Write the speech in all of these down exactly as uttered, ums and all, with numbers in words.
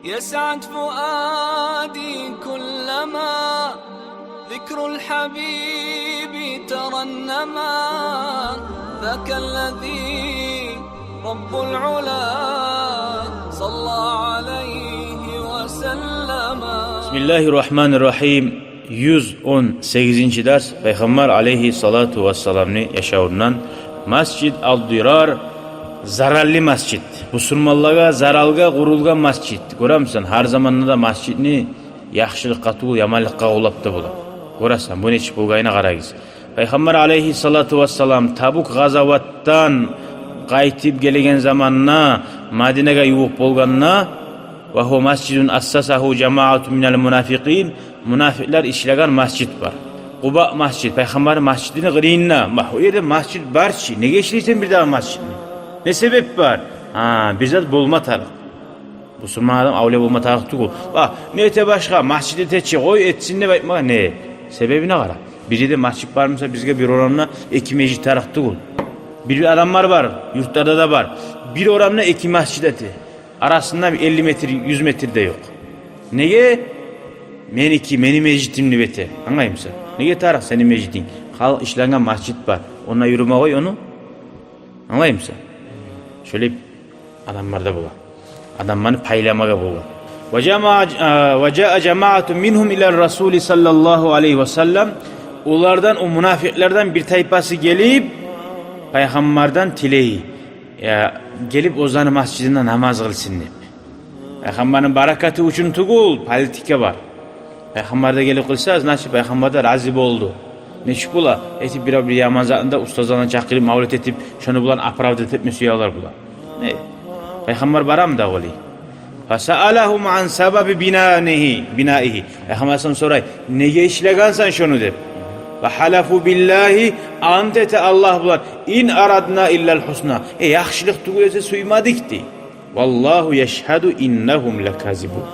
يسعد فؤادي كلما ذكر الحبيب ترنما، ذاك الذي رب العلا صلى عليه وسلم. بسم الله الرحمن الرحيم. Юз он сегизинчи дарс. Пайхаммар алейгьиссалату вассаламны яшавундан. Масжид ад-дирар, зараллы масжид. Бусурманлагъа заралгъа къурулгъан масжид. Гёремисен, гьар заманда да масжидни яхшылыкъгъа тюгюл, яманлыкъгъа къуллап да бола. Гёресен, бу нечик болгъанына къарагъыз. Пайхаммар алейгьиссалату вассалам Табук къазаватдан къайтып гелеген заманда, Мадинагъа ювукъ болгъанда, ва гьува масжидун ассасагьу жамаатун минал мунафикъин, мунафикълер ишлеген масжид бар. Къуба масжид, Пайхаммарны масжидини къырыйында. Ма, о ерде масжид бар чы, неге ишлейсен бир дагъы масжидни? Не себеп бар? Гьа, бир зат болма тарыкъ. Бусурман адам авлия болма тарыкъ тюгюл. Ва не эте башгъа, масжид эте чи, къой этсин деп айтмагъа не? Себебине къара. Бир ерде масжид бар буса, бизге бир орамда эки межит тарыкъ тюгюл. Бир, бир адамлар бар, юртларда да бар. Бир орамда эки масжид эте. Арасында бир элли метр, юз метр де ёкъ. Неге? Меники, мени межитим деп эте. Англаймысан? Неге тарыкъ сени межитинг? Халкъ ишленген масжид бар. Онда юрюме къой ону. Англаймысан? Шолай адамлар да бола. Адамланы пайламагъа бола. Ва жамаа, а, ва жаа жамаатун мингьум ила расули саллаллагьу алайгьи ва саллам. Олардан, о мунафикълерден бир тайпасы гелип, Пайхаммардан тилей. Я, гелип оьзлени масжидинде намаз къылсын деп. Пайхаммарны баракаты учун тюгюл, политика бар. Пайхаммар да гелип къылса, значит, Пайхаммар да рази болду. Нечик бола? Этип бирев бир яман затны да, устазланы чакъырып, мавлет этип, шону булан оправдать этме сюе олар була. Не? Пайхаммар барамы да олай? Фасаалагьум ан сабаби бинанигьи, бинаигьи. Пайхаммар алайгьиссалам сорай: «Неге ишлегенсен шону?» — деп. Ва гьалафу биллагьи, ант эте Аллагь булан: «Ин арадна иллал гьусна». Э, яхшылыкъ тюгюл эсе сюймедик, дей. «Валлагьу яшгьаду иннагьум лаказибун».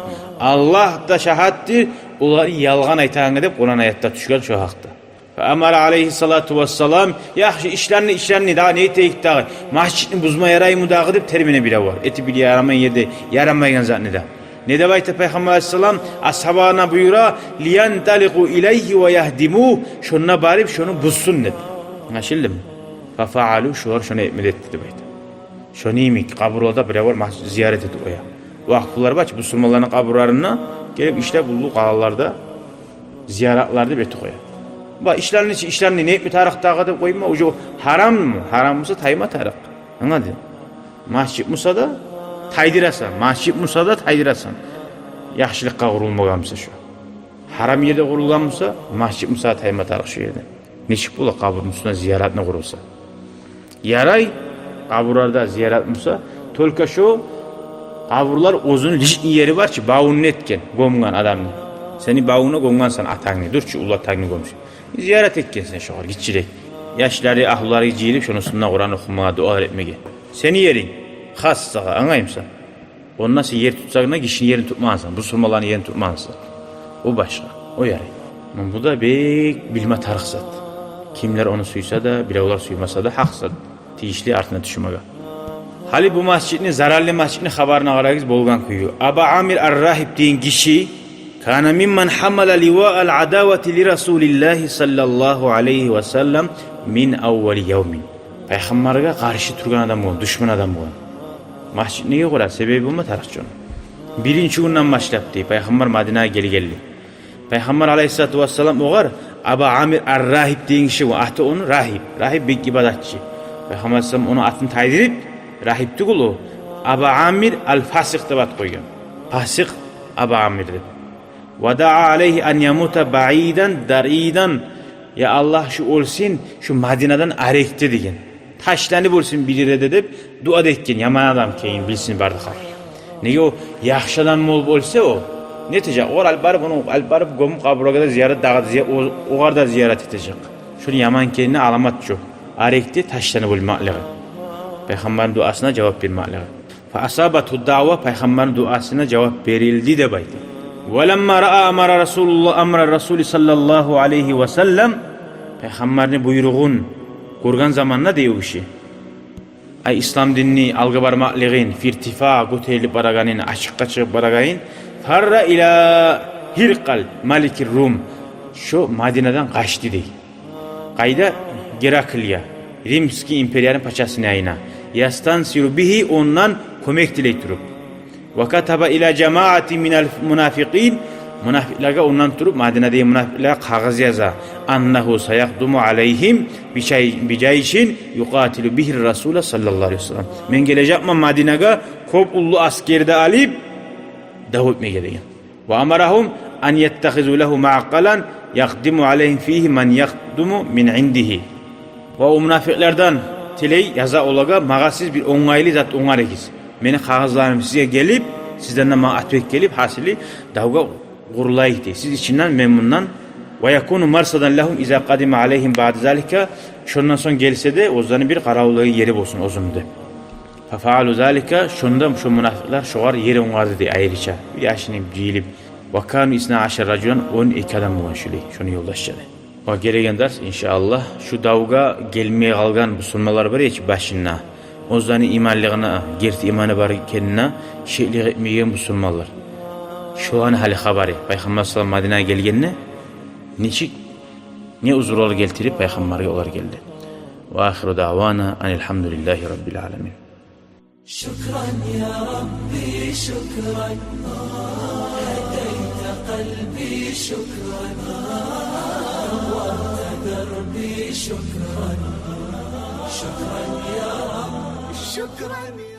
Аллагь да шагьатдыр, олар ялгъан айтагъангъа деп Къуран аятда тюшген шо гьакъда. Фа амара алайгьиссалату вассалам: «Яхшы, ишлени, ишлени, дагъы не этейик дагъы? Масжидни бузма яраймы дагъы?» — деп тербене бирев бар. Этип биле ярамайгъан ерде, ярамайгъан затны да. Не деп айта Пайхаммар алайгьиссалам? Асгьабаларына буюра: «Лиянталикъу илайгьи ва ягьдимугь», шонда барып, шону бузсун деп. Англашылдымы? Фа фаалу, шолар шону этме де этди деп айта. Шону йимик къабурларда биревлер мас-, зиярат этип къоя. Вакъфулар бар чы, бусурманланы къабурларына гелип ишлеп, уллу къалаларда зияратлар деп этип къоя. Ва ишлени чи, ишлени не этме тарыкъ дагъы деп къойма, уже гьараммы? Гьарам буса, тайма тарыкъ. Англадынг? Масжид буса да тайдырасан, масжид буса да тайдырасан. Яхшылыкъгъа къурулмагъан буса шо. Гьарам ерде къурулгъан буса, масжид буса да тайма тарыкъ шо ерден. Нечик бола къабурну уьстюне зияратны къурулса? Ярай, къабурларда зиярат буса, только шо къабурлар оьзюню личный ери бар чы, бавунну этген, гёмген адамны. Сени бавунгда гёмгенсен атангны, дюр чю, уллу атангны гёмчю. Зиярат этгенсен шогъар, гиччирек. Яшлары, агьлюлери жыйылып, шону уьстюнде Къуран охумагъа, дуалар этмеге. Сени еринг хас сагъа, англаймысан? Онда сен ер тутсанг да, гишини ерин тутмагъансан, бусурманланы ерин тутмагъансан. О башгъа, о ярай. Муна бу да бек билме тарыкъ зат. Кимлер ону сюйсе де, биревлер сюймесе де, гьакъ зат. Тийишли артына тюшмеге. Гьали бу масжидни, зараллы масжидни хабарына къарагъыз, болгъан кюю. Аба Амир ар-Рагьиб деген гиши, кана мимман гьамала ливаал адавати ли расулиллагьи саллаллагьу алайгьи ва саллам мин аввали явмин. Пайхаммаргъа къаршы тургъан адам болгъан, душман адам болгъан. Масжид неге къура? Себеби болма тарыкъ чы ону. Биринчи гюнден башлап, дей, Пайхаммар Мадинагъа гелгенли. Пайхаммар алайгьиссалату вассалам огъар Аба Амир ар-Рагьиб деген гиши болгъан, аты ону Рагьиб. Рагьиб бек ибадатчы. Пайхаммар алайгьиссалам ону атын тайдырып, Рагьиб тюгюл о, Аба Амир ал-Фасикъ деп ат къойгъан. Фасикъ Аба Амир деп. Ва даа алайгьи ан ямута баидан даридан. Я Аллагь, шу оьлсюн, шу Мадинадан арекде деген. Ташланып оьлсюн бир ерде деп дуа да этген, яман адам экенин билсин бары да халкъ. Неге о яхшы адам болуп оьлсе о, не этежек? Огъар алып барып, ону алып барып, гёмюп, къабурлагъа да зиярат, дагъы да зия-, о-, огъар да зиярат этежек. Шону яман экенине аламат чы о. Арекде ташланып оьлмеклиги. Пайхаммарны дуасына жавап бермеклиги. Фа асабатгьу дагъва, Пайхаммарны дуасына жавап берилди деп айта. Ва ламма раа амра расулуллагь, амра расули саллаллагьу алайгьи ва саллам, Пайхаммарны буйругъун гёрген заманда, дей, о гиши, Ай, ислам динни алгъа бармакълыгъын, фи иртифа, гётерилип барагъанын, ачыкъгъа чыгъып барагъанын, фарра ила Гьиркъал, маликир Рум, шо Мадинадан къачды дей. Къайда? Гераклгъа, Римский империяны пачасыны янына. Ястансиру бигьи, ондан кёмек тилей туруп. Ва катаба ила жамаатин минал мунафикъин, мунафикълеге ондан туруп, Мадинадагъы мунафикълеге къагъыз яза. Аннагьу саякъдуму алайгьим бижай-, бижайшин юкъатилу бигьир Расула саллаллагьу алайгьи ва саллам. Мен гележекмен Мадинагъа кёп уллу аскер де алып, дав этмеге деген. Ва амарагьум ан яттахизу лагьу маъкъалан якъдиму алайгьим фигьи ман якъдуму мин индигьи. Ва о мунафикълардан тилей, яза олагъа: «Магъа сиз бир онгайлы зат онгарыгъыз. Мени къагъызларым сизге гелип, сизден де магъа ответ гелип, гьасили, давгъа къурулайыкъ», – дей. Сиз ичинден, мен мундан. Ва якуну марсадан лагьум иза къадима алайгьим баъда залика, шондан сонг гелсе де, оьзлени бир къаравуллайгъан ери болсун оьзюм деп. Фафаалу залика, шонда шо мунафикълар шогъар ер онгарды дей, айрыча. Бир яшынып, жыйылып. Ва кану исна ашара ражулан, он эки адам болгъан шолай, шону ёлдашлары. Ва гелеген дарс, иншааллагь, шу давгъа гелмей къалгъан бусурманлар бар эди чи башында. Оьзлени иманлыгъына, герти иманы бар экенине шеклик этмейген бусурманлар. Шоланы гьали хабары. Пайхаммар саллаллагьу алайгьи ва саллам Мадинагъа гелгенде, нечик, не узурлар гелтирип, Пайхаммаргъа олар гелди. Ва ахиру даъвана анил гьамдулиллагьи раббил аламин. شكرا يا ربي، شكرا. هديت قلبي، شكرا. نورت دربي، شكرا. شكرا يا رب، شكرا.